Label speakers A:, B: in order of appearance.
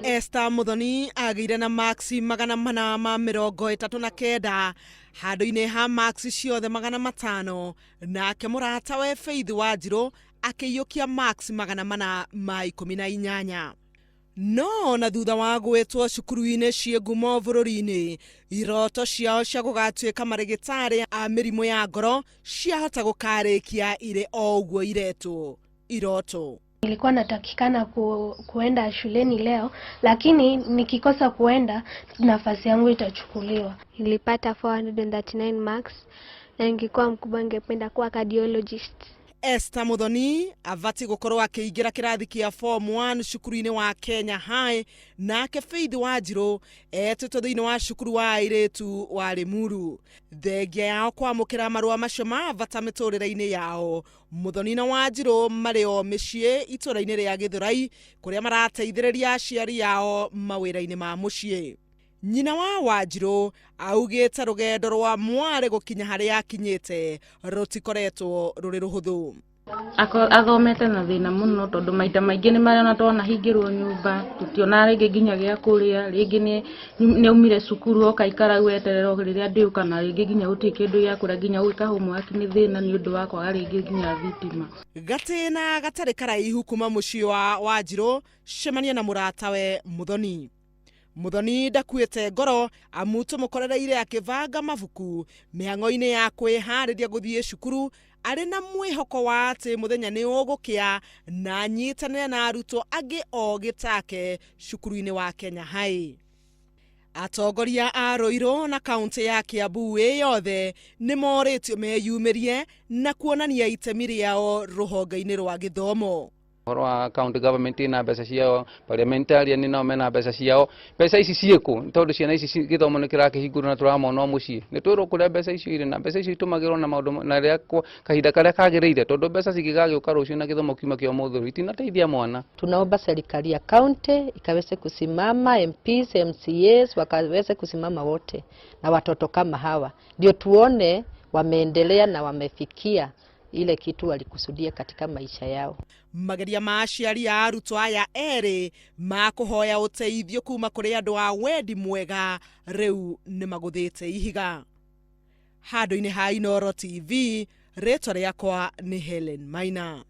A: Esther Muthoni agĩire na marks 439 handũ-inĩ ha marks ciothe 500, nake mũratawe Faith Wanjirũ akĩiyũkia marks 418. No ona thutha wa gwĩtwo cukuru-inĩ ciĩ ngumo bũrũri-inĩ, iroto ciao cia gũgatuĩka marĩgĩtarĩ a mĩrimũ ya ngoro ciahota gũkarĩkia irĩ o ũguo iretwo iroto.
B: Nilikuwa natakikana kuenda shuleni leo, lakini nikikosa kuenda nafasi yangu itachukuliwa.
C: Nilipata 439 marks na ningekuwa mkubwa ningependa kuwa cardiologist.
A: Esther Muthoni abati gũkorwo akĩingĩra kĩrathi kĩa form 1 cukuru-inĩ wa Kenya High, nake Faith Wanjirũ etĩtwo thĩinĩ wa cukuru wa airĩtu wa Limuru. Thengia yao kwamũkĩra marũa macio ma bata mĩtũrĩre-inĩ yao, Muthoni na Wanjirũ marĩ o mĩciĩ itũra-inĩ rĩa Gĩthũrai kũrĩa marateithĩrĩria aciari ao mawĩra-inĩ ma mũciĩ. Nyina wa Wanjirũ augĩte rũgendo rwa mwarĩ gũkinya harĩa akinyĩte rũtikoretwo rũrĩ rũhũthũ.
D: Athomete na thĩna mũno tondũ maita maingĩ nĩ marĩa ona twana hingĩrwo nyũmba tũtiona rĩngĩ nginya gĩa kũrĩa, rĩngĩ nĩ aumire cukuru oka ikara weterera rĩrĩa ndĩũka, na rĩngĩ nginya gũtirĩ kĩndũ gĩa kũrĩa, nginya gwĩka homework nĩ thĩna nĩ ũndũ wa kwaga rĩngĩ nginya thitima.
A: Gatĩna gatarĩ karaihu kuma mũciĩ wa Wanjirũ, cemania na mũratawe Muthoni. Muthoni ndakuĩte ngoro amu tũmũkorereire akĩbanga mabuku mĩhang'o-inĩ ya kwĩharĩria gũthiĩ cukuru arĩ na mwĩhoko wa atĩ mũthenya nĩ ũgũkĩa na anyitanĩre na arutwo angĩ ogĩ take cukuru-inĩ wa Kenya High. Atongoria a Ruiru na kaunti ya Kiambu ĩ yothe nĩ morĩtio meyumĩrie na kuonania itemi rĩao rũhonge-inĩ rwa gĩthomo.
E: Ũhoro wa county government ina mbeca ciao, parliamentarian nao mena mbeca ciao. Mbeca ici ciĩkũ? Tondũ ciana ici gĩthomo nĩ kĩrakĩhingũrwo na tũramona o mũciĩ. Nĩ twĩrwo kũrĩa mbeca icio irĩ, na mbeca icio itũmagĩrwo na maũndũ na rĩrĩa kahinda karĩa kagĩrĩire, tondũ mbeca cingĩgagĩũka rũciũ na gĩthomo kiuma kĩa ũmũthĩ itinateithia mwana.
F: Tunaomba serikali ya county ikaweze kusimama, MPs, MCAs wakaweze kusimama wote na watoto kama hawa, ndio tuone wameendelea na wamefikia ile kitu walikusudia katika maisha yao.
A: Mageria ma aciari a arutwo aya erĩ ma kũhoya ũteithio kuma kũrĩ andũ a wendi mwega rĩu nĩ magũthĩte ihiga. Handũ-inĩ ha Inooro TV, rĩtwa rĩakwa nĩ Helen Maina.